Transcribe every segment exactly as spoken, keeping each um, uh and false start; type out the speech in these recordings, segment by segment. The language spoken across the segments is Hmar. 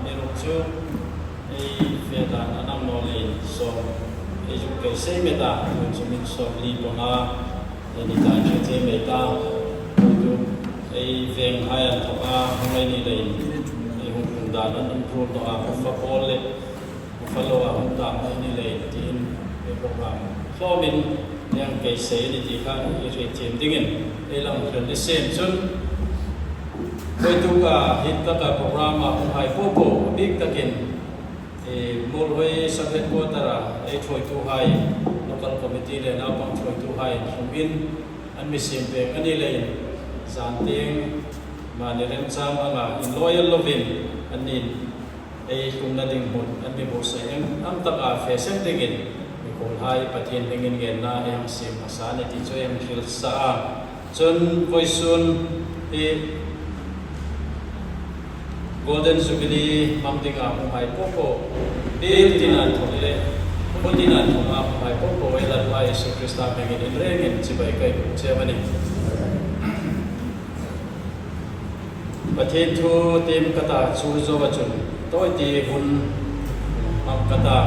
Ei ruok chu, ei fe dan a nang naw leiin sawm, ei zuk kei sei met a, tuhin chu min sawmli panga ei ni ta, ei fe che mei ta. Tu ei venghai an thawk a, hung ei ni leiin ei hung kum dan an hung ruol naw a, hung fa pawl le hung fa lo a, hung tam ei ni leiin tiin ei program hlawmin ei hang kei sei a nih ti kha ei hriet thiem dingin ei lang hril ni sien chun, vawituk a hin taka program a hung hai po po bik takin, e, Muolhoi Sub Headquarter a ei thuoituhai, local committee le naupang thuoituhai hungin an mi siem pek a ni leiin, zan tieng mani remchang anga inlawi el lovin an nin ei tlungna ding hmun an mi buotsai ang, ang taka fe seng dingin mikhuolhai Pathien hmingin ngenna ei hang siem hmasa a nih ti chu ei hang hril sa a. Chun vawisun hi Golden Jubilee hmang dinga hung hai po po, biel tina an thawk le, po tina an thawk a hung hai po po ei Lalpa Isu Krista hmingin inrengin chibai ka hung buk che a nih. Pathien thu tiem ka ta, chu zoa chun tawite hun hmang ka ta,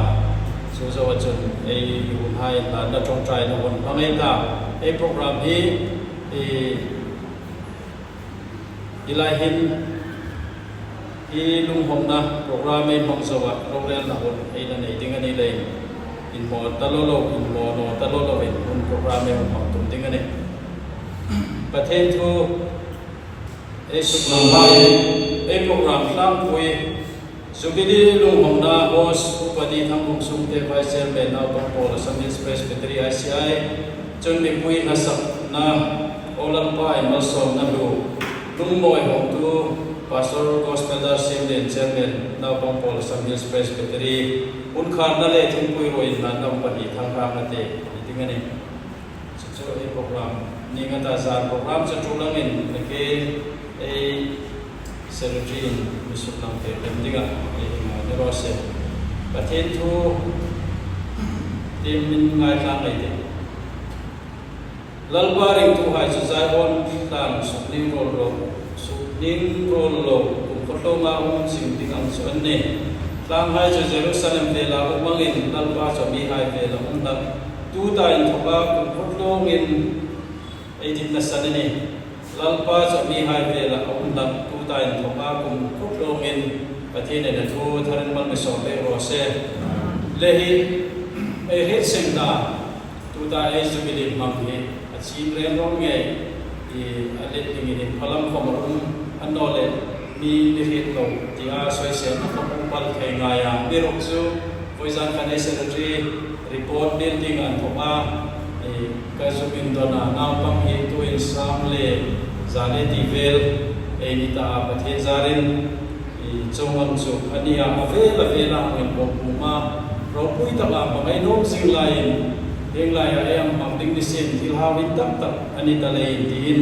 chu zoa chun ei hunhai inlanna ṭawngṭaina hun hmang ei ta. Ei program hi, ei, hi lai hin, hi lunghawngna program ei hmang zoa rorelna hun ei la nei ding a ni leiin, inhmaw ta lo lo, inhmaw naw ta lo loin hun program ei hmang tum ding a nih. Pathien thu ei suklang lai, ei program tlangpui, Jubilee lunghawngna host Upa Di Thangbung Sungte, Vice Chairman Naupang Pawl Assam Hills Presbytery I C I, chun mipui hla sakna, Aw Lalpa ei malsawmna hlu, lungmawi hawngtu Pastor Gospel Dar Siemlien, Chairman Naupang Pawl Assam Hills Presbytery, hun kharna le thingpui ruoi inhlanna Upa Di Thangrangate ni ding a nih. Chu chu ei program ni nga ta, zan program chu ṭulangin na ke ei secretary-in mi suklang pek lem dinga ei hang ngai ni raw se. Pathien thu tiem min ngaithla ngei ei tih. Lalpa ringtuhai chu Zion tlang sukning ruol lo, sukning ruol lo, kumkhuo tlawma um zing ding ang chu an nih. Tlanghai chu Jerusalem vela um angin Lalpa chu mihai vela um hlak. Tuta inthoka kumkhuo tlawngin ei dit nasan a nih. Lalpa chu mihai vela a um hlak, tuta inthoka kumkhuo tlawngin Pathienin a thu tharin mal mi sawm pek raw se. Le hi ei hriet seng ta, tuta ei Jubilee hmang hi a chîn reng rawn ngei, i, a let dingin inphalam khawm a um, annawleh mi, mi hriet lo tia sawiselna khawm um pal thei ngai a. Mi ruok chu vawizan khan ei secretary report building an thawk a, i, ka zuk indon a, naupang hi tuin sang le za le ti vel ei ni ta a, Pathien zarin, i, chuong ang chu a nia, a vel a vela hang inpawm pum a, ropui taka hmangai nuom zing laiin, hieng laia ei hang hmang ding ni sien thil hau intak tak a ni ta leiin tiin,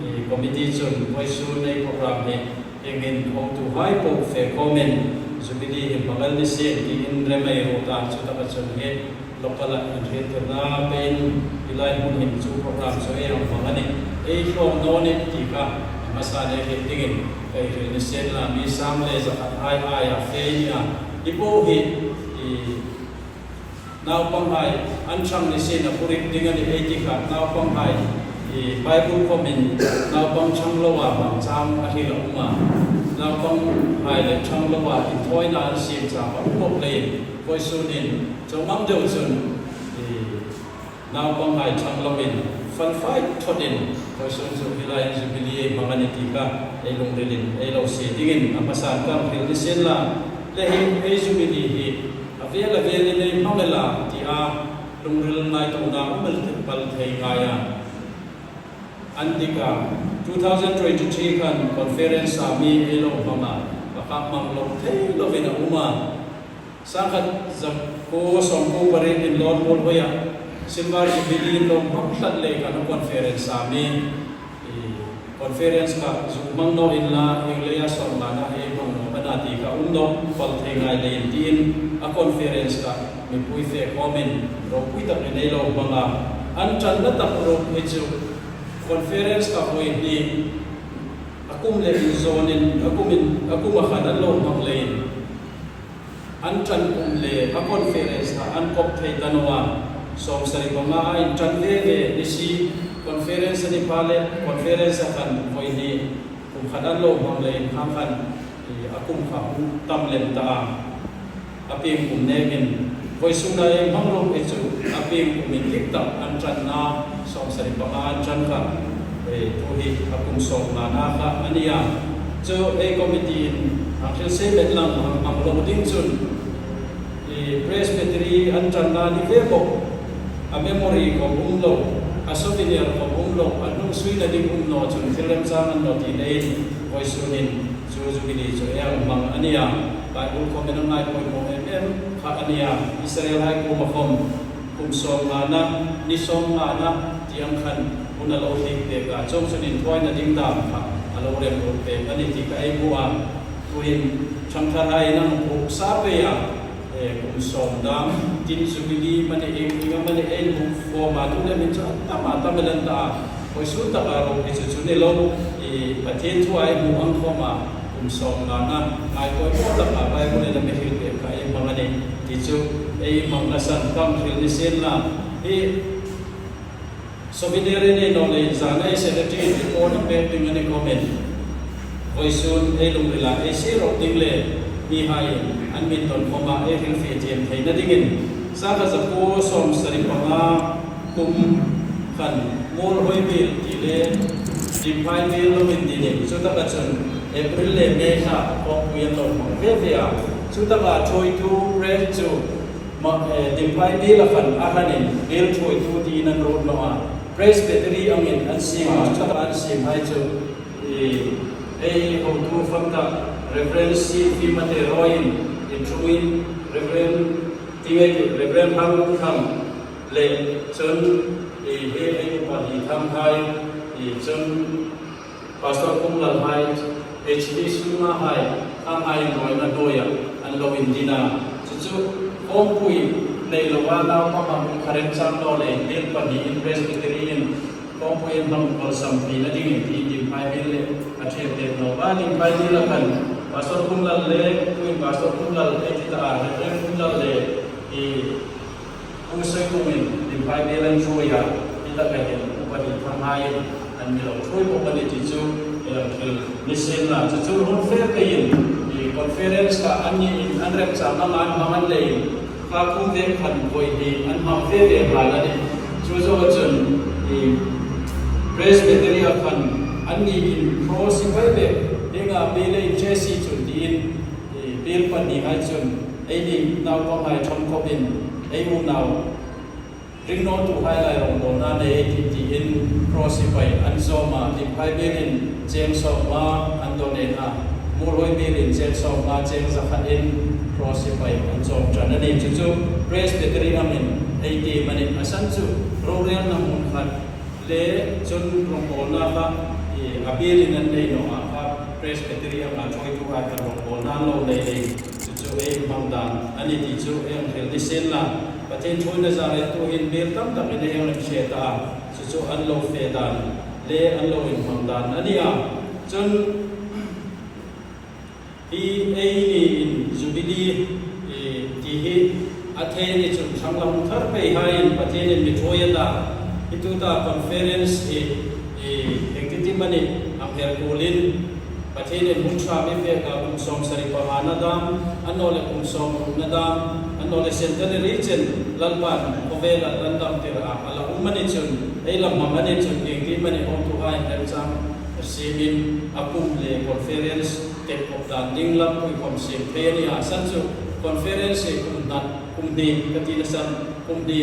i, committee chun vawisun ei program hi hieng hin hotuhai po fe khawmin Jubilee hi hmang el ni sien tiin rem ei ruot a, chutaka chun hi local-a inhriettirna peiin hi lai hmun hin chu program chu ei hang hmang a nih. Ei hlawm naw nih ti kha a hmasain ei hriet dingin ka hril ni sien la, mi sang le za khat hai aia fe a nih a. Hi po hi, i, naupanghai an ṭhang ni sien a burim ding a nih ei ti kha, naupanghai, i, Bible khawmin naupang ṭhang loa hmang chang a hril a um a. Naupanghai le ṭhang loa inthawina an siem chang a um bawk leiin, vawisunin chawmang deu chun, i, naupanghai ṭhang loin, fal fai thawtin, vawisun chu hi lai Jubilee ei hmang a nih ti kha ei lungrilin ei lo sie dingin a hmasain ka hril ni sien la. Le hi ei Jubilee hi a vel a velin ei hmang el a tia lungril ngaituona um el pal thei ngai a. An dik a, two thousand twenty-three khan conference-a mi ei lo hmang a, pakhat hmang lo thei lovin a um a. Sangkhat zakuo sawmkuo pariet in Lawng Muolhoia Silver Jubilee lo hmang tlat lei khan a conference-a mi, i, conference kha zuk hmang naw inla, ieng leia sawm ngana ei hmang naw ka na ti kha um naw pal thei ngai leiin tiin a conference kha mipui fe khawmin ropui takin ei lo hmang a. An ṭanna tak ruok hi chu conference kha vawi hni a kum le inzawnin, a kumin, a kuma khan an lo hmang leiin, an ṭan kum le a conference-a an kop thei ta naw a. Sawmsari panga a inṭan ve ve ni si, conference a ni pha le conference-a khan voihni kum khat an lo hmang leiin khang khan, eh, a kum kha hung tam lem ta a. A pieng kum nekin voisun a ei hmang lo hi chu a pieng kum indik tak an ṭanna sawmsari panga an ṭan kha, eh, tu hi a kum sawmngana kha a ni a. Chu ei committee-in a thil sei met lang hmang lo ding chun, eh, Presbytery an ṭanna ni ve bawk, a memory khom um lo, a souvenir khom um lo, a hnungsuina ding um naw chun thil remchang a ni naw ti leiin voisunin chu Jubilee chu ei hang hmang a ni a. Bible khomin a ngai poimaw em em kha a ni a. Israelhai kuoma khom kum sawmngana, ni sawmngana tiang khan hun a lo hnik pek a, chuongchun inthuaina ding dam kha a lo rem lut pek a ni ti ka ei hmu a. Tuhin ṭhangtharhai an hang puk sa pei a, eh, kum sawm dam, tin Jubilee mani, eng eng mani, ei hmu khom a, tu le min chu a tam a, tam el an ta a. Voisun taka ro hi chu chu ni lo, eh, Pathien thu ei hmu ang khom a, kum sawmngana, ngai poimaw taka Bible-in a mi hril pek kha ei hmang a nih. Ti chu ei hmangna san ka hang hril ni sien la. Hi souvenir-in ei naw le zana ei secretary-in report a pek ding a ni khawmin, voisun ei lungrila ei sir rawp ding le mihaiin an min ton khawma ei hrilfie thiam theina dingin, sangkhat zakuo sawmsari panga kum khan Muolhoi biel ti le Dimphai biel lo indinin, chutaka chun April le May kha Kawngpui an lo hmang ve ve a. Chutaka thuoitu rate chu ma, eh, Dimphai biela khan a hranin biel thuoitu tiin an ruot naw a. Presbytery angin an siem a, chutaka an siemhai chu, eh, ei hotu fam tak Reverend C. Fimate Roy-in, in thuin Reverend, ti nge ti, Reverend Hang Lung Thang le chun, eh, he ei upa hi Thang hai, eh, chun Pastor Kumlal hai, H D Sunga hai, a hai inruoina hnuoia an lo indin a. Chu chu Kawngpui nei loa naupang hmang kha remchang naw le, biel pahni in Presbytery-in Kawngpui an hmang balsam theina dingin ti Dimphai biel le a ṭhe pek naw a. Dimphai biela khan Pastor Kumlal le, tuin Pastor Kumlal ei ti ta a, Reverend Kumlal le, i Pu Soipumin Dimphai biel an ṭhuoi a, hi taka hin Upa Hrithanghaiin an mi lo ṭhuoi bawk a ni ti chu ei hang hril ni sien la. Chu chu hun fe peiin, i conference kha anniin an remchang ang an hmang an leiin, kha kum ve khan voihni an hmang ve ve nghal a nih. Chu zoa chun, i Presbytery-a khan anniin cross-i pai ve, hienga biel ei che si chun tiin, i biel pahnihai chun, eini naupanghai ṭhangkhawmin ei unau ringnawtuhai lai rawngbawlna nei ei tih tiin cross-i pai an zawm a, Dimphai bielin cheng sawmnga an donate a, Muolhoi bielin cheng sawmnga, cheng zakhatin cross-i pai an zawm ṭan a nih. Chu chu Presbytery angin ei ti amanih, a san chu rorelna hmun khat le chun rawngbawlna kha, i, a bielin an nei naw a, kha Presbytery anga ṭhuoituhai khan rawngbawlna an lo nei lei. Chu chu ei hmang dan a ni ti chu ei hang hril ni sien la. Pathien ṭhuoina zarin tuhin biel tam takin ei hang inhre ta a. Chu chu an lo fe dan le an lo inhmang dan a ni a. Chun hi eini in Jubilee, eh, ti hi a thei ni chun thlang lam thar peihaiin Pathienin mi ṭhuoi a ta. Hi tuta conference hi, eh, engtin ti amanih hang her kuolin Pathienin hung ṭha mi pek a, kum sawmsari pangana dam, annawleh kum sawmrukna dam, annawleh centenary chen Lalpan khawvela an damtir a, a la um a ni chun, ei la hmang a ni chun, engtin ti amanih hawmtuhai remchang siemin a kum le conference tek kop dan ding lampui khom siem thei a ni a. San chu conference hi kum hni, kum hni ka tina san, kum hni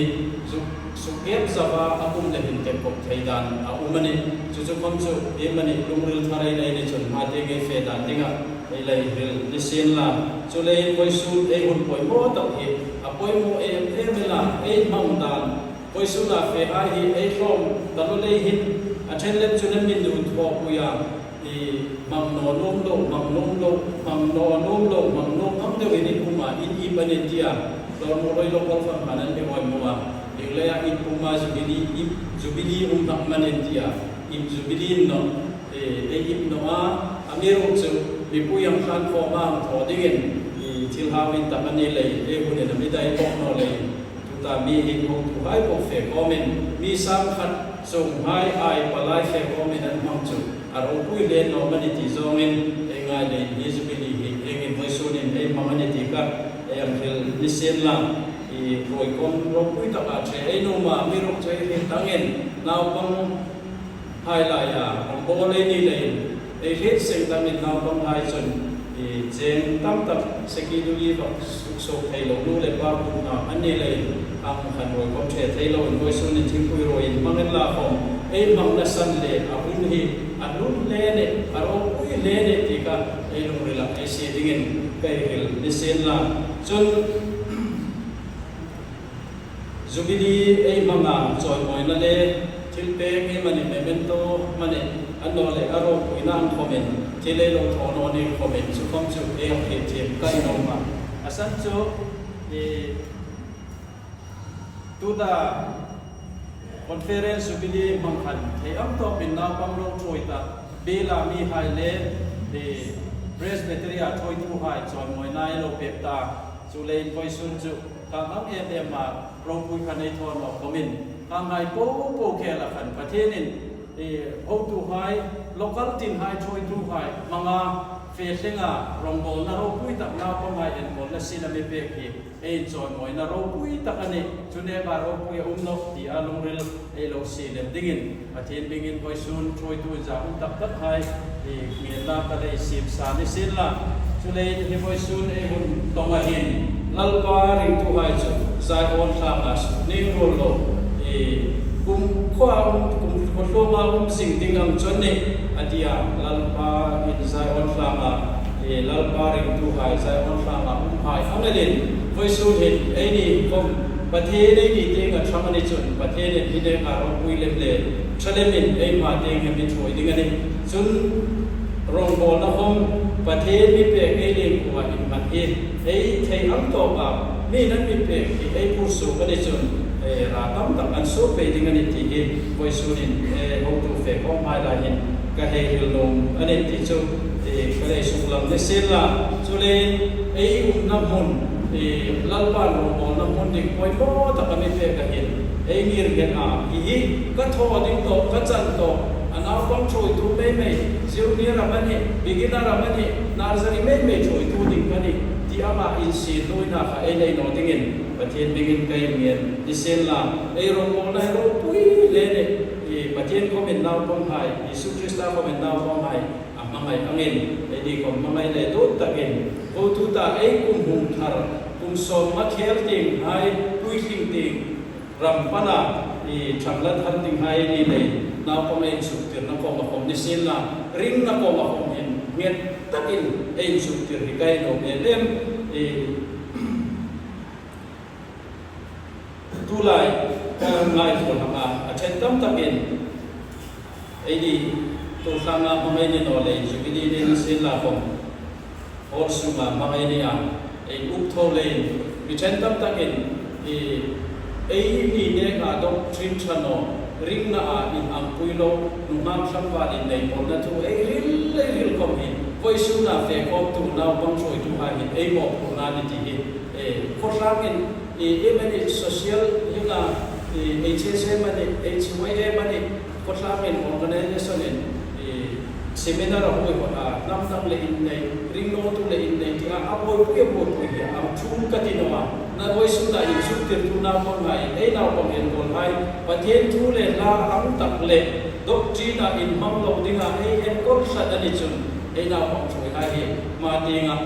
suk, suk ep zava a kum le hin tek kop thei dan a um a nih. Chu chu khom chu iemani lungril thar ei nei ni chun hma tieng ei fe dan dinga ei la hril ni sien la. Chuleiin voisun ei hun poimaw tak hi a poimaw em em el a, ei hmang dan voisuna fehai hi ei hlawm taluo lei hin a ṭhen lem chun an mi nuom thaw pui a, i hmang naw nuom lo, hmang nuom lo, hmang naw nuom lo, hmang nuom ang deuin in puma in ip a ni tia, Lawrmuolhoi Local Fund khan an mi poimaw a. Ieng leia in puma Jubilee, ip Jubilee um hlak amanih tia, ip Jubilee naw, e, ei ip naw a, amiruokchu mipui ang khan khawma hang thaw dingin, i, Hau intak a ni leiin, ei hun hin a mi dai bawk naw leiin, tuta mi hi hotuhai bawk fe khawmin, mi sangkhat sunghai ai palai fe khawmin an hmang chu a ropui hle naw am a ni ti zawngin ei ngai leiin, hi Jubilee hi hieng hin vawisun hin ei hmang a ni ti kha ei hang hril ni sien la. I ruoi khawm ropui taka ṭhe ei nuom a, amiruokchu ei hriet angin naupang hai laia rawngbawl ei ni leiin, ei hriet seng dangin naupanghai chun i cheng tam tak seki duli vak suk suk thei lo nu le pa putna an ni leiin, ang khan ruoi khawm ṭhe thei loin vawisun hin thingpui ruoi inhmang inla khawm, ei hmangna san le a hun hi a hlun hle a nih, a ropui hle a nih ti kha ei lungrilah ei sie dingin ka hril ni sien la. Chun Jubilee ei hmanga chawimawina le thilpek ei hmani, memento hmani, annawleh a ropuina ang khawmin thil ei lo thaw naw ni khawmin chu khawm chu ei hang hriet thiem ka nuom a. A san chu, i, tuta Conference Jubilee hmang khan thei ang tawpin naupang ro ṭhuoi ta, biela mihai le, i, Presbytery-a ṭhuoituhai chawimawina ei lo pek ta. Chuleiin vawisun chu khang ang em em a ropui kha nei thaw naw khawmin, khanghai popo khela khan Pathienin, i, hotuhai, local tinhai ṭhuoituhai hmanga fe thlenga rongbawlna ropui tak naupanghai enbawlna sin a mi pek hi ei inchawimawina ropui tak a nih. Chu neka ropui a um nawh tia lungril ei lo sie lem dingin Pathien hmingin vawisun ṭhuoitu inzahum tak takhai, i, ngenna ka lei siem sa ni sien la. Chuleiin hi vawisun ei hun tawnga hin Lalpa ringtuhai chu Zion tlanga suk ning ruol lo, i, kum khuoa um, kum khuo tlunga um zing ding ang chu a nih, a ti a. Lalpa in Zion tlanga, i, Lalpa ringtuhai Zion tlanga umhai ang elin, vawisun hin eini khawm Pathien eini tienga ṭhang a ni chun, Pathienin hi neka ropui lem le ṭha lemin ei hma tieng hi a mi ṭhuoi ding a nih. Chun rongbawlna khawm Pathien mi pek ei lien khuoa inhman hi ei thei ang tawpa mi'n an mi pek hi ei phur suok a ni chun, e, ra tam tak an suok ve ding a nih ti hi vawisun hin, e, hotu fe khawmhai lai hin ka hei hril nuom a nih ti chu, e, ka lei suklang ni sien la. Chuleiin ei umna hmun, e, Lalpan rongbawlna hmun ding poimaw tak a mi pek a hin, ei ngir nghet a, hi hi ka thaw ding tawh, ka chan tawh, a naupang ṭhuoitu mei mei, junior amanih, beginner amanih, nursery mei mei ṭhuoitu ding ka nih ti ama insietuina kha ei nei naw dingin Pathien hmingin ka inngen ni sien la. Ei rongbawlna hi ropui hle a nih, i, Pathien khawmin naupanghai, Isu Krista khawmin naupanghai a hmangai angin, eini khawm hmangai le dawt takin, hotu ta ei kum hung thar, kum sawm a khel tienghai puitling tieng ram pana, i, ṭhang la thar tienghai ni lei, naupang ei insuktirna khawma khawm ni sien la, ringna khawma khawm hin nghet takin ei insuktir hi ka nuom em em, i, tulai ka ngaituo hlak a, a ṭhen tam takin, eini, tu tlanga hmangai ni naw lei, Jubilee ni sien la khawm, hall sunga hmangai ni a, ei up tho leiin, mi ṭhen tam takin, i, eini neka doctrine ṭha naw, ringna a inangpui lo, nunghak tlangval inneipawnna thu ei hril, ei hril khawm hi, vawisuna fe khawmtu naupang ṭhuoituhai hin ei mawphurna a nih ti hi, e, khawtlangin, i, amanih social, hinga, i, H S A amanih, H Y A amanih, khawtlangin organization-in, i, seminar a huoihawt a, hnam dang le innei, ringnawtu le innei tia a buoipui, a buoipui hi a ṭhum ka ti naw a. Vawisuna insuktirtu naupanghai, ei naupang enkawl hai, Pathien thu le hla ang tak le doctrine-a inhmang lo dinga ei enkawl tlat a ni chun, ei naupang ṭhuoihai hi hma tienga,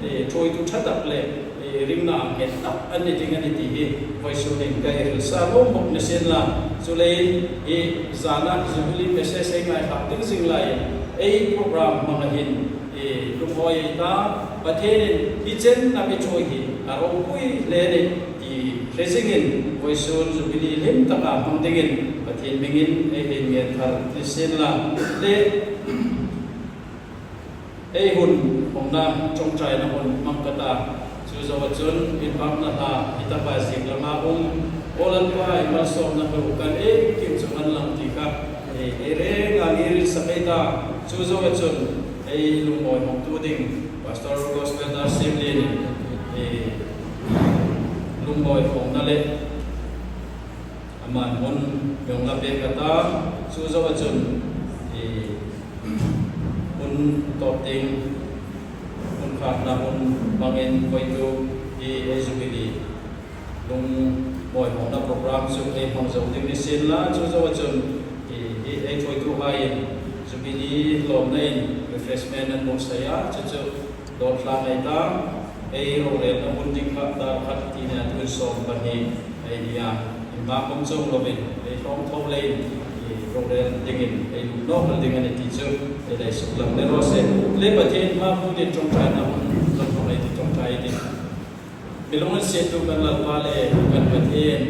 e, ṭhuoitu ṭha tak le, e, ringna nghet tak an ni ding a nih ti hi vawisun hin ka hril sa nuom bawk ni sien la. Chuleiin, e, zana Jubilee message ei ngaithlak ding zing laiin, ei program hmanga hin, e, lungawi ei ta, Pathienin hi chen a mi ṭhuoi hi a ropui hle a nih ti hre zingin, vawisun Jubilee hlim taka hmang dingin Pathien hmingin ei hei ngen thar ni sien la. Le, ei hun hmangna ṭawngṭaina hun hmang ka ta. Chu zoa chun inpakna hla hi taka ziek langa um, aw Lalpa, i malsawmna hlu kan iengkim chu hmang lang ti kha ei, ei renga ngir insak ei ta. Chu zoa chun ei lungawi hmangtu ding Pastor Gospel Dar Siemlien, Ngawi khawmna le aman hun mi hung la pek a ta, chu zoa chun i hun tawp ding, hun khatna hun hmangin voituk i ei Jubilee lungngawi khawmna program chu ei hmang zo ding ni sien la, chu zoa chun i, i ei thuoituhaiin Jubilee lawmnain refreshment an buotsai a, chu chu dawr tlang ei ta, ei rorelna hun ding kha dar khat ti nia tuin sawm pahni ei ni a, inhma khom chuong lovin ei hlawm tho leiin i rorel dingin ei lut nawk ding a nih ti chu ei hei suklang ni raw se. Le Pathien hma hun in ṭawngṭaina hun kan hmang ei ti ṭawngṭai ei tih. Mi lunginsiettu kan Lalpa le kan Pathien,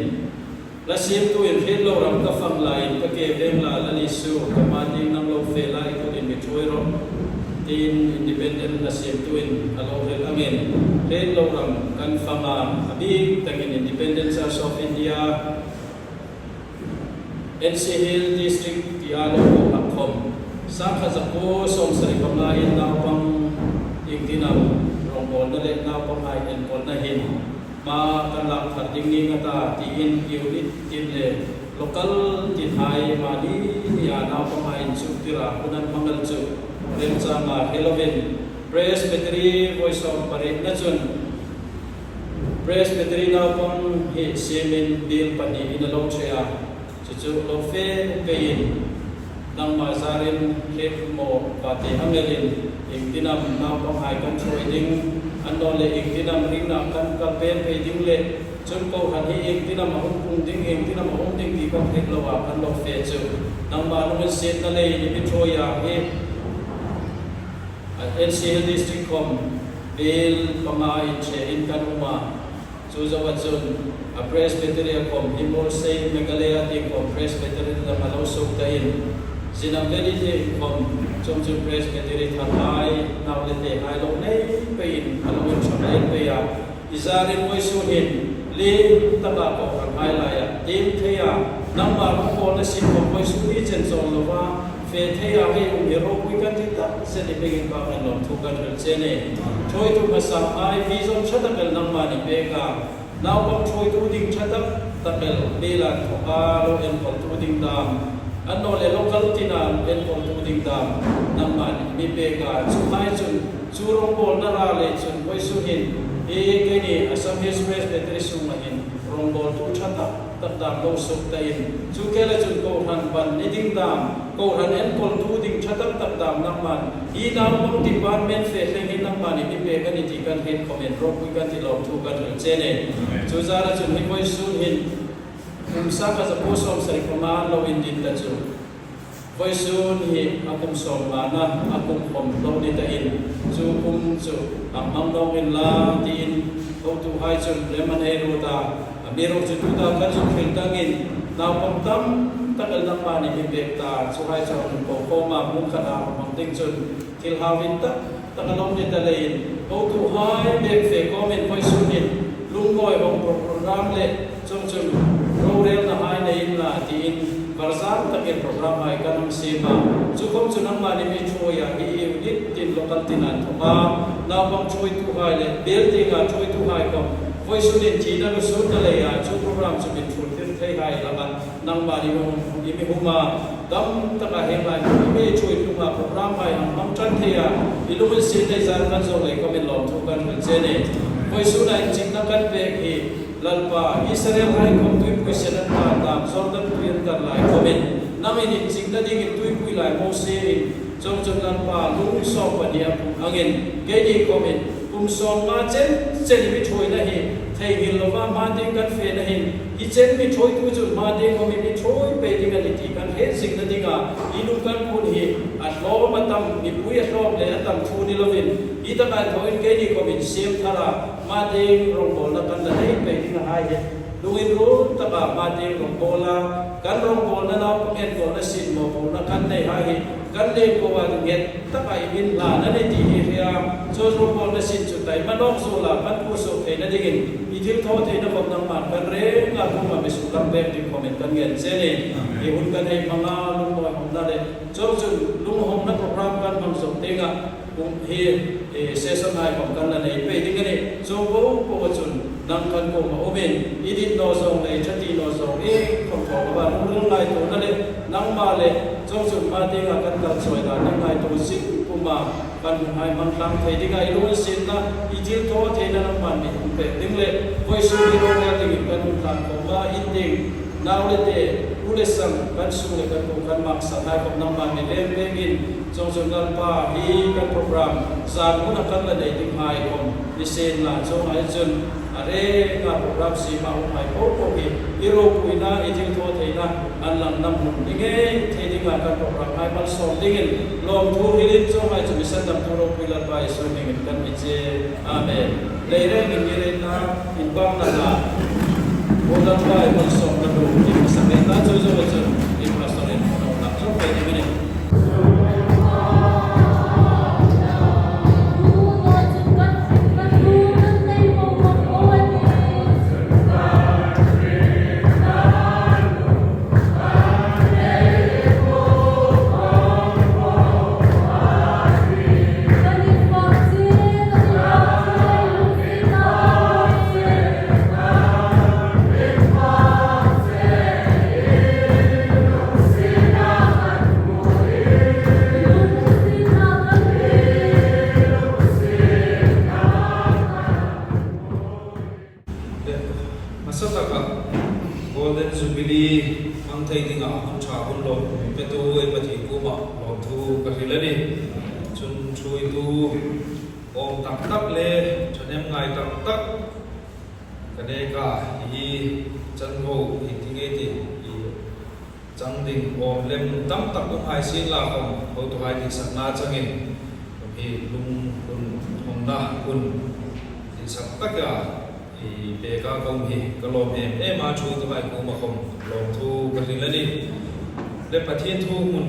la siemtuin hriet lo ram ka fang laiin ka ke veng la, Lal Isu, ka hma tieng nang lo fe lai kutin mi thuoi rawh, tiin independent la siemtuin a lo hril angin hriet lo ram kan fang a, a bik takin Independent Church of India, N C Hill District tia lo hak khom, sangkhat zakuo sawmsari panga in naupang iengtinam rongbawlna le naupanghai enkawlna hin hma kan lak thar ding ning a ta tiin unit tin le local tinhai mani nia naupanghai inchuktir a hun an hmang el chu remchanga hre lovin, Presbytery vawi sawm parietna chun Presbytery naupang hi siemin biel pahni in a lo ṭhe a, chu chu lo fe peiin nangma zarin hriet maw pate hang elin, iengtinam naupanghai kan thuoi ding, annawleh iengtinam ringna kan kal pen pei ding le, chun kohran hi iengtinam a hung pung ding, iengtinam a hung ding ti kan hriet lo a kan lo fe chu nangma lunginsietna leiin i mi thuoi a hi, a N C Hill District khom biel panga in ṭhe in kan um a. Chu zoa chun a Presbytery a khom, Imbolsei Meghalaya tieng khom Presbytery dang a lo suok ta in, Zinam Valley tieng khom chuong chu Presbytery tharhai nau le tehai lo nei peiin a lo inṭhang lem pei a. I zarin vawisun hin lien taka kohranhai laia tiem thei a, nangma rongbawlna sin khom vawisun hi chen chawl lova fe thei a hei um hi ropui kan ti tak zet i hmingin Pathien lawmthu kan hril che a nih. Thuoitu hmasanghai vision ṭha tak el nangman i pek a, naupang thuoitu ding ṭha tak tak el, biel an thawka lo enkawltu ding dam, annawleh local tina enkawltu ding dam nangman i mi pek a, chuhai chun chu rongbawlna ra lei chun vawisun hin hi keini Assam Hills Presbytery sunga hin rongbawltu ṭha tak tak dam lo suok ta in, chu khela chun kohran ban ni ding dam, kohran enkawltu ding ṭha tak tak dam nangman hi naupang department fe thleng hi nangman i mi pek a nih ti kan hriet khomin ropui kan ti, lawmthu kan hril che a nih. Chu zara chun hi vawisun hin kum sangkhat zakuo sawmsari panga lo indin ta chu, vawisun hi a kum sawmngana a kum khom lo ni ta in, chu kum chu hang hmang nawk inla tiin hotuhai chun lem an hei ruot a, amiruokchu tuta kan zuk hril dangin naupang tam tak el nangman i mi pek ta, chuhai chu hang ko khom a, hmun khata hmang ding chun thil hau in tak tak a lo ni ta leiin, hotuhai bek fe khawmin vawisun hin lungngawi hawng program le chuong chun rorelnahai nei inla tiin varzan takin programhai kan hang siem a. Chu khom chu nangman i mi thuoi a, hi unit tin local tina inthawka naupang thuoituhai le biel tienga thuoituhai khom vawisun hin thina lusûnna leia chu program chu min ṭhuoitir theihai laka nangman i mi hum, i mi hum a, dam taka hieng lai i mi thuoi tlunga programhai hang hmang ṭan thei a, i lunginsietna i zar kan zo lei khomin lawmthu kan hril che a nih. Vawisuna inchikna kan pek hi Lalpa, Israelhai khom tuipui sen an kan dam, Jordan tui an kan lai khomin nangin inchikna dingin tuipui lai Mosie in chuong chun Lalpa lung sawm pahni a pung angin keini khomin kum sawmnga chen chen i mi thuoina hi theinghil lova hma tieng kan fena hin, hi chen mi thuoitu chun hma tieng khom i mi thuoi pei ding a nih ti kan hriet zingna dinga i lung kan phun hi a hlawm a tam, mipui a hlawm le a tam thu ni lovin, hi taka inthawkin keini khomin siem thar a, hma tieng rongbawlna kan la nei pei ding a hai hi lungin rul taka hma tieng rongbawl a, kan rongbawlna naupang enkawlna sin mawphurna kan nei hai hi kan lien ko a, nghet taka i mi hlan a nih ti hi hria Chu chu bawlna sin chu taima nawk zuol a kan pusuok theina dingin, i thilthawtheina khawm nangman kan renga kuoma mi suklang pek ding khawmin kan ngen che a nih. Amen. I hun kan hei hmanga lungnawihawmna le, chuongchun lunghawmna program kan hmang zawk dingin, kum hi, eh, session hai khawm kan la nei pei ding a nih. Chuong po po chun nang kan kuoma umin, i dit naw zawng le, i ṭha ti naw zawng, i khawm khawm a ba lungril ngaituona le, nangma le, chuongchun ma dinga kan kal chawi dan ding ngaituo zing kuoma, kan hun hai hmang tlang thei dinga i lunginsietna, i thilthawtheina nangman mi hung pek ding le, vawisun hi ro le dingin kan hun tlang khawma in ding, nau le te, u le sang, kan sung le kan bu kan maksan hai khawm nangman mi lem pekin, chuongchun Lalpa hi kan program, zan huna kan la nei ding hai khawm, mi sien la chuong hai chun, a renga program siema um hai po po hi, i ropuina, i thilthawtheina, an lang nam hmun ni ngei thei dinga kan program hai malsawm dingin, lawmthu hrilin chuong hai chu mi sandamtu ropui Lalpa Isu hmingin kan mi che. Amen. Leirengin mi reina, inpakna la, Pu Lalpa malsawmna lo, i mi sa reina chu zo chun, i pastor in, lo na, zo pe ni mi ni. Hmasa taka Golden Jubilee hmang thei dinga hun ṭha hun lawm mi petu ei Pathien kuoma lawmthu ka hril a nih. Chun ṭhuoitu awm tak tak le ṭhahnem ngai tak tak ka neka, hi chanvo hi ti ngei ti, hi chang ding awm lem tam tak um hai sien la khawm, hotuhai tihsakna changin, hi lunghun hawngna hun tihsak taka, i peka ka um hi ka lawm em em a, ṭhuoituhai kuoma khawm lawmthu ka hril a nih. Le Pathien thu hmun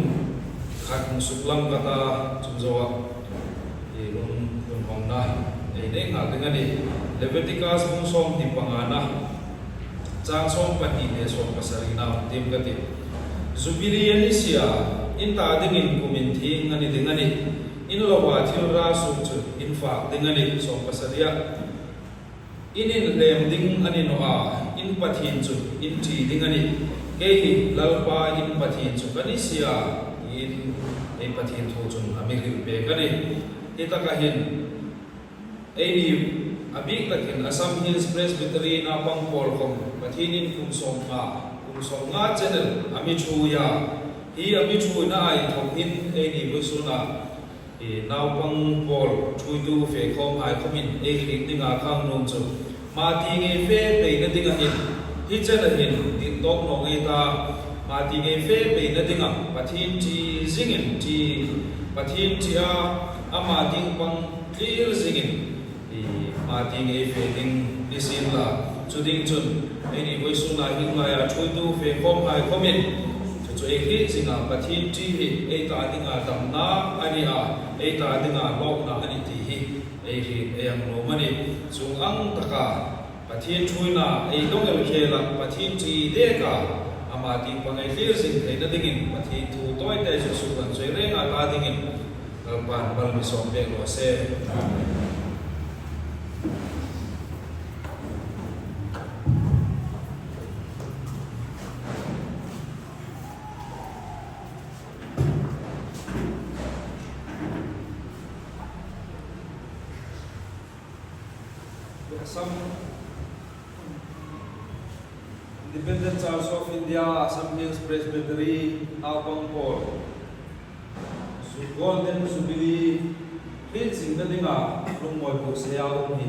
khat hung suklang ka ta, chun zoa, i lunghun hawngna ei nei nghal ding a nih. Leviticus bung sawmhni pangana, chang sawm pahni le sawm pasarina hung tiem ka tih. Jubilee a ni si a, in ta dingin kum inthieng a ni ding a nih. In loa thil ra suok chu in fak ding a nih, sawm pasaria. In inhlem ding a ni naw a, in Pathien chu in ṭi ding a nih. Kei hi Lalpa in Pathien chu ka ni si a, tiin ei Pathien thu chun a mi hril pek a nih. Hi taka hin, eini a bik takin Assam Hills Presbytery naupang pawl khawm Pathienin kum sawmnga, kum sawmnga channel a mi ṭhuoi a. Hi a mi ṭhuoina inthawkin eini vawisuna, i naupang pawl ṭhuoitu fe khawm hai khawmin ei hriet dinga ka nuom chu, hma tieng ei fe peina dinga hin, hi chena hin dit tawk naw ngei ta, hma tieng ei fe peina dinga Pathien ṭi zingin ṭi, Pathien ṭi a, ama tieng pang tlir zingin, i hma tieng ei fe ding ni sien la. Chu ding chun, eini vawisuna hin ngaia ṭhuoitu fe khawm hai khawmin, chu chu ei hriet zinga Pathien ṭi hi ei ta dinga damna a ni a, ei ta dinga lawmna a ni ti hi ei hriet ei hang nuom a nih. Chuong ang taka Pathien ṭhuoina ei dawng el khela, Pathien ṭi deka ama tieng pang ei tlir zing theina dingin Pathien thu tawite chu suklang chawi renga ta dingin Lalpan mal mi sawm pek raw se. Assam Independent Church of India, Assam Hills Presbytery, naupang pawl, Ju-, Golden Jubilee hriet zingna dinga lungmawi buotsai a um hi,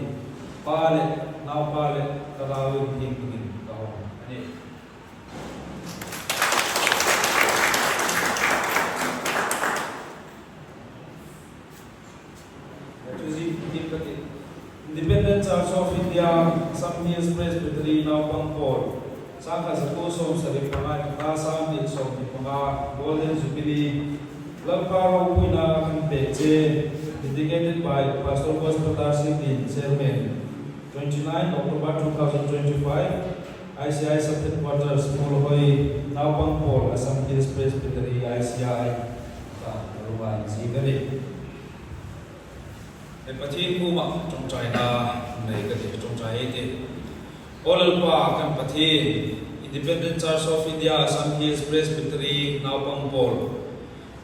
pa le naupa le ka lau in hieng dingin ka hawng a nih. Independent Church of India, Assam Hills Presbytery naupang pawl, sangkhat zakuo sawmsari panga, ka sangkhat sawmhni panga, Golden Jubilee, Lalpa ropuina kan pek che. Dedicated by Pastor Gospatar Sidin, Chairman, twenty-nine October two thousand twenty-five, I C I Sub Headquarters, Muolhoi, Naupang Pawl, Assam Hills Presbytery, I C I. Ka ruwa in si ka ni. Ei Pathien kuoma ṭawngṭaina nei ka ti, ṭawngṭai ei ti. Aw Lalpa kan Pathien, Independent Church of India, Assam Hills Presbytery, Naupang Pawl,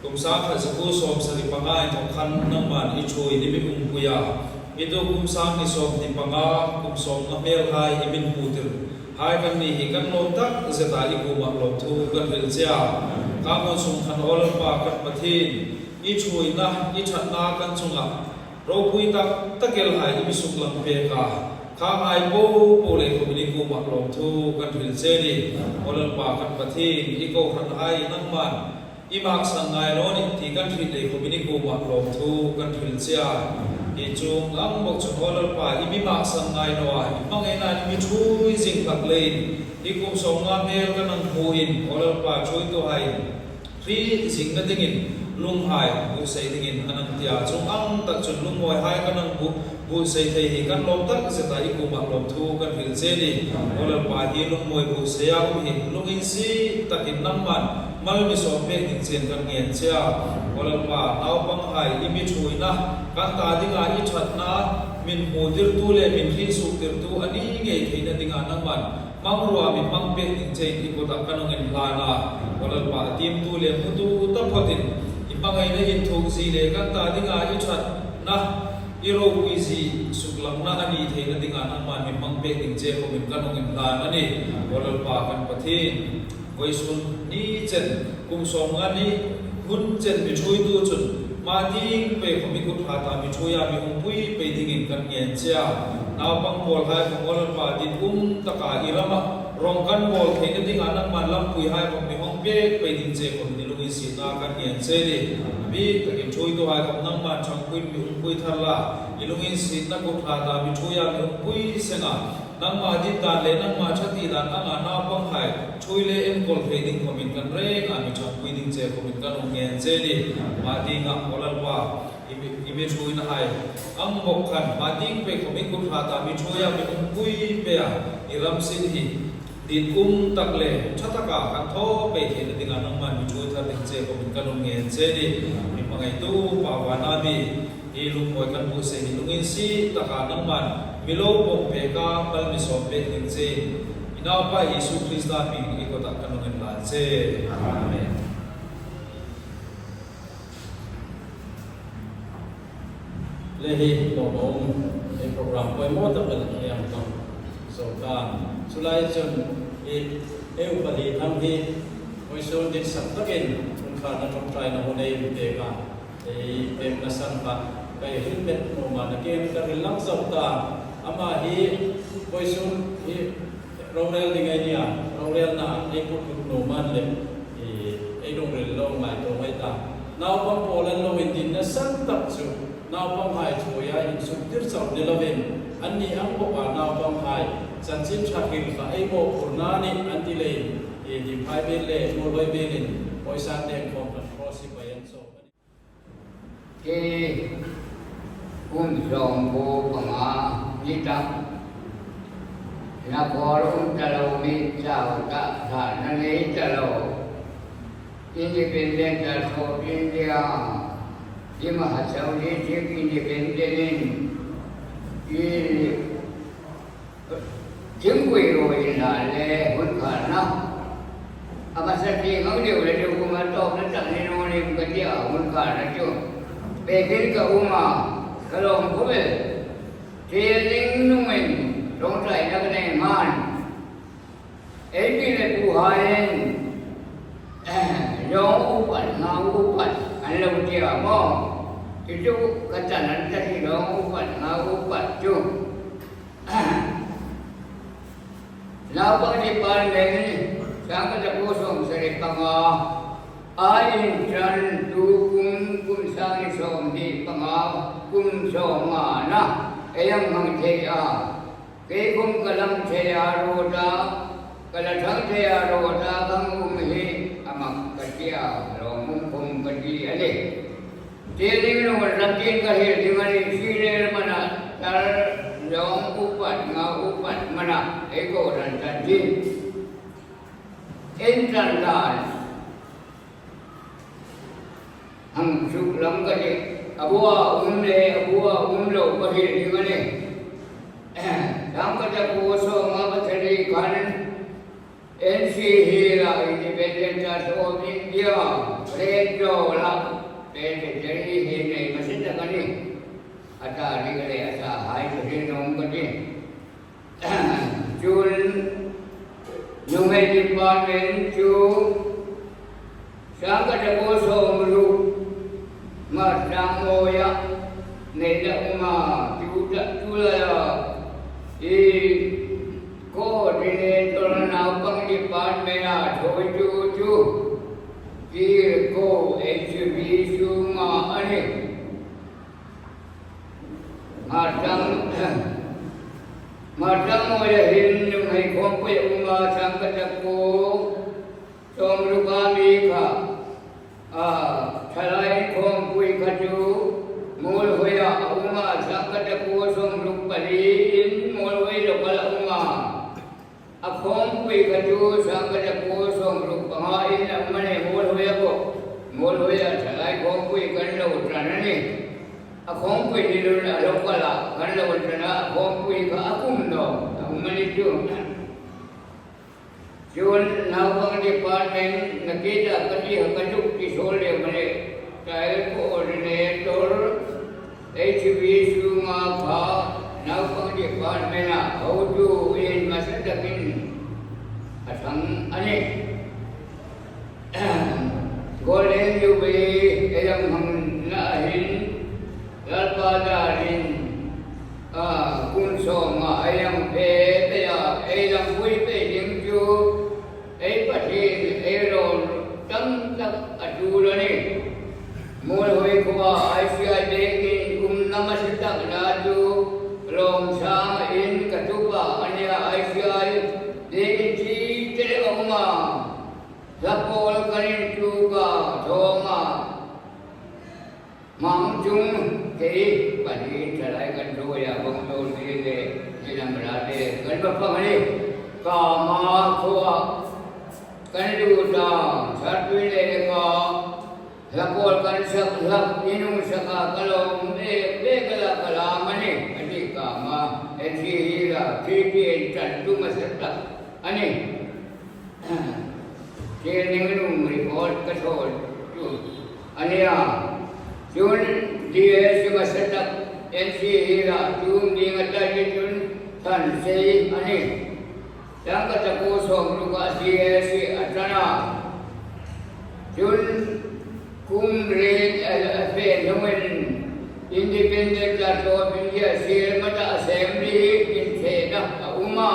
kum sangkhat zakuo sawmsari panga inthawk khan nangman i ṭhuoi dingin i mi umpui a. I tu kum sang hni sawmhni panga, kum sawmnga hmelhai i mi hmutir hai kan ni hi kan lawm tak zeta i kuoma lawmthu kan hril che a. Kha ngun sung khan aw Lalpa kan Pathien, i ṭhuoina, i ṭhatna kan chunga ropui tak tak el hai i mi suklang pek a. Kha hai po po lei khawmin i kuoma lawmthu kan hril che a nih. Aw Lalpa kan Pathien, i kohranhai nangman i maksan ngai naw nih ti kan hriet lei khawmin i kuoma lawmthu kan hril che a. Hi chuong ang bawk chun aw Lalpa, i mi maksan ngai naw a, i hmangaina i mi ṭhuoi zing tak leiin, hi kum sawmnga hmel kan hang hmuin, aw Lalpa, ṭhuoituhai hriet zingna dingin lunghai buotsai dingin an hang ti a. Chuong ang tak chun lungmawihai kan hang bu-, buotsai thei hi kan lawm tak zeta i kuoma lawmthu kan hril che a nih. Aw Lalpa, hi lungmawi buotsaia um hi lunginsiet takin nangman mal mi sawm pek ding chen kan ngen che a. Aw Lalpa, naupanghai i mi ṭhuoina, kan ta dinga i ṭhatna, min hmutirtu le min hriet suktirtu a ni ngei theina dinga nangman hmangruo mi hmang pek ding chein i kutah kan hung inhlan a. Aw Lalpa, a tiemtu le hmutu taphotin i hmangaina inthukzie le kan ta dinga i ṭhatna, i ropuizie suklangna a ni theina dinga nangman mi hmang pek ding che khawmin kan hung inhlan a nih. Aw Lalpa kan Pathien, vawisun ni chen, kum sawmnga ni hun chen mi ṭhuoitu chun, hma tieng pei khawm i kut ṭha ta mi ṭhuoia mi umpui pei dingin kan ngen che a. Naupang Pawlhai khawm aw Lalpa, dit um taka i rama rawng kan bawl theina dinga nangman lampuihai khawm mi hawng pek pei ding che khawm i lunginsietna kan ngen che a nih. A bik takin ṭhuoituhai khawm nangman ṭhangpuiin mi umpui thar la, i lunginsietna kut ṭha ta mi ṭhuoia mi umpui seng a. Nangma dit dan le nangma ṭha ti dan anga naupanghai ṭhuoi le enkawl thei ding khawmin kan reng a, mi ṭhangpui ding che khawmin kan hung ngen che a nih. Hma tienga aw Lalpa, i mi, i mi ṭhuoinahai ang bawk khan hma tieng pei khawm i kut ṭha ta mi ṭhuoia mi umpui pei a, i ram sin hi dit um tak le ṭha taka kan thaw pei theina dinga nangman mi ṭhuoi thar ding che khawmin kan hung ngen che a nih. Mi hmangaitu Pa vana mi, hi lungmawi kan buotsai hi lunginsiet taka nangman mi lo pawm pek a, mal mi sawm pek ding chein i Naupa Isu Krista hmingin i kutah kan hung inhlan che. Amen. Le hi, lawmum, ei program poimaw tak el hi ang tawng. Zo ta, chu lai chun, i, ei upa hi thang hi, vawisun ditsak takin, hun kha na ṭawngṭaina hun ei pek a. Ei pekna san kha, ka hei hril met nuom a, nakie ka hril lang zo ta. Ama hi, vawisun hi, rorel ding ei nia, rorelna ei kut kut nuom a le, i, ei lungril lo ngaituo ngei ta. Naupang Pawl an lo indinna san tak chu, naupanghai ṭhuoia insuktir chau ni lovin, anni ang bawka naupanghai chanchin ṭha hril kha ei mawphurna a nih an ti leiin, i, Dimphai biel le Muolhoi bielin, poisa teng khawm kan cross hi pai an zo. Hi kum sawmkuo panga ni ta. Nakhaw um ta lo, mi chau ta, thlana nei ta lo. Independent Church of India, Dima Hasao District Independent in, i, Thingpui ruoi inla le hun kharna. A hmasa tieng ang deu le deu kuoma tawpna tak ni naw nih ka ti a, hun kharna chu. Pei khin ka um a, ka lawm khawp el. Thil ding nungin, ṭawngṭaina ka nei hman. Ei pi le puhaiin, eh, lawm upat, ngau upat, an lo ti a maw. Chu chu ka chan an ta hi lawm upat, ngau upat chu. Naupang department, sangkhat zakuo sawmsari panga, a inṭan tu kum, kum sang hni sawmhni panga, kum sawmngana, ei hang hmang thei a. Kei khawm ka lang thei a ruot a, ka la thang thei a ruot a, ka um hi a mak ka ti a, lawmum khawm ka ti a nih. Thil ding lo ram tin ka hril ding a nih, senior mana, tar, zawng upat, nga upat mana, ei kohran tan tin. Ei tan tan. Hang suk lam ka nih, a bua um le, a bua um lo ka hril ding a nih. Sangkhat zakuo sawmnga pasari khan, N C Hill-a, Independent Church of India, Red Door-a, Presbytery hi nei hmasa tak a nih. A ta ri le a ta hai chu hril nuom ka tih. Chun, nuhmei department chu, sangkhat zakuo sawmruk, Hmar tlangmawia, neina um a, chu ta, chu laia, i, coordinator naupang department-a thawi chu chu, Tirko H V sunga a nih. Hmar tlang, Hmar tlangmawia hin nuhmei khawmpui a um a, sangkhat zakuo sawmruka mi kha, a, thalai khawmpui kha chu Muolhoia a um a, sangkhat zakuo sawmruk paliin Muolhoi local-a a um a. A khawmpui kha chu sangkhat zakuo sawmruk pangain a um a nih, Muolhoia kha. Muolhoia thalai khawmpui kan lo ṭan a nih. A khawmpui ni lun a local-a kan lo ṭan a, a khawmpui kha a kum naw a um a ni chu. Chun naupang department-a kei ta ka ti, ka zuk ti sawl le ma le, child coordinator, H V sunga kha naupang department-a hotuin hmasa takin a ṭhang a nih. Golden Jubilee ei hang hmangna hin, Lalpa zarin, a, kum sawma ei hang fe pei a, ei lampui pei ding chu, ei Pathien ei rawl tam tak a tul a nih. Muolhoi khuoa I C I biekin umna hmasa takna chu, Lawngsanga in ka tupa a nih a, I C I biekin chi tel a um a. Hla pawl kan inchuk a, thawm a. Hmang chung kei pali thalai kan thawi a, bang thaw ti le, ti lam ra te, kan va pang a nih. Kama khuoa kan lut a, Sartui le ka, hla pawl kan sak, hla inung sak a, ka lawm e, pe ka la ka la ma ni, a ti Kama, N C Hill-a, Khirhpi inṭan tu hmasa tak a nih. Thil ding nuom report ka thaw chu a nih a. Chun D S hmasa tak N C Hill-a tum ding a ta hi chun Thansei a nih. Sangkhat zakuo sawmruka D S a ṭan a. Chun kum riet a, a fe hnungin Independent Church of India Sielmata Assembly inthena a um a.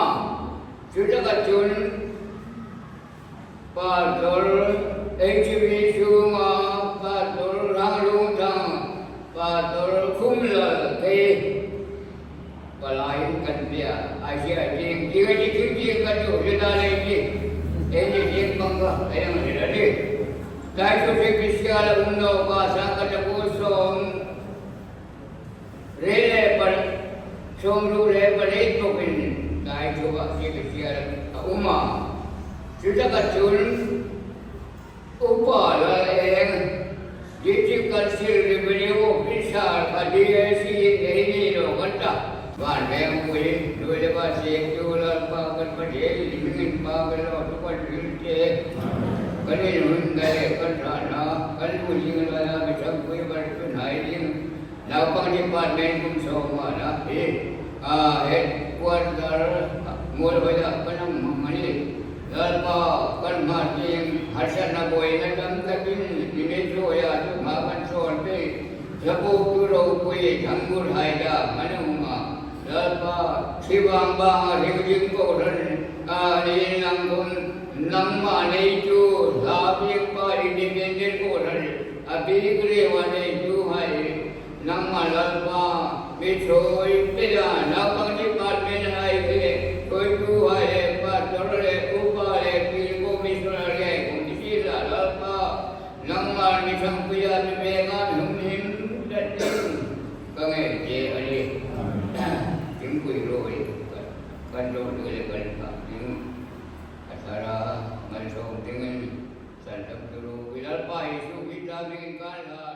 Chutaka chun Pastor H V sunga Pastor Ranglungthang, Pastor Khumlal te, palai kan pia, I C I ding, ding, ding, ding, ding, kan chu, chu ta le ding, ei ni ding bang ka, ei ang le la ding. Dai chu se Christian la um naw ka, sangkhat zakuo sawm, riet le pal, sawmruk le pali tukin, dai chu ka, se Christian a um a. Chutaka chun, Upa Laleng, District Council Revenue Officer, ka D S in ei ni lo kan ta. Van veng pui, lui le ba se chu Lalpa kan Pathien, hmingin pa kan lo tu kan hril che. Kan inhung dai kan ṭhana, kan lu ding laia mi ṭhangpui kan hril hai ding. Naupang department kum sawma na hi, a, headquarter Muolhoia kan hang hmang a nih. Lalpa, kan hma tieng harsatna buoina tam takin i mi thawi a, tu hma kan sawn pei. Hla pawtu ropui, thangmur hai dam an um a. Lalpa, thi vang vanga hring ding kohran, a, ni nang khom, nangma neitu, hla piengpa independent kohran, a bik reuin a neituhai, nangma Lalpa, mi thawi pei a, naupang department hai le, thawituhai le, pastor le, upa le, field commissioner le, committee la Lalpa, nangma mi ṭhangpui a, mi venga mi hung him, Amen. Kan lo le kan ka ding. A thara mal sawm ding a ni. Sandam tu lo, i Lalpa Isu Krista hmingin kan la.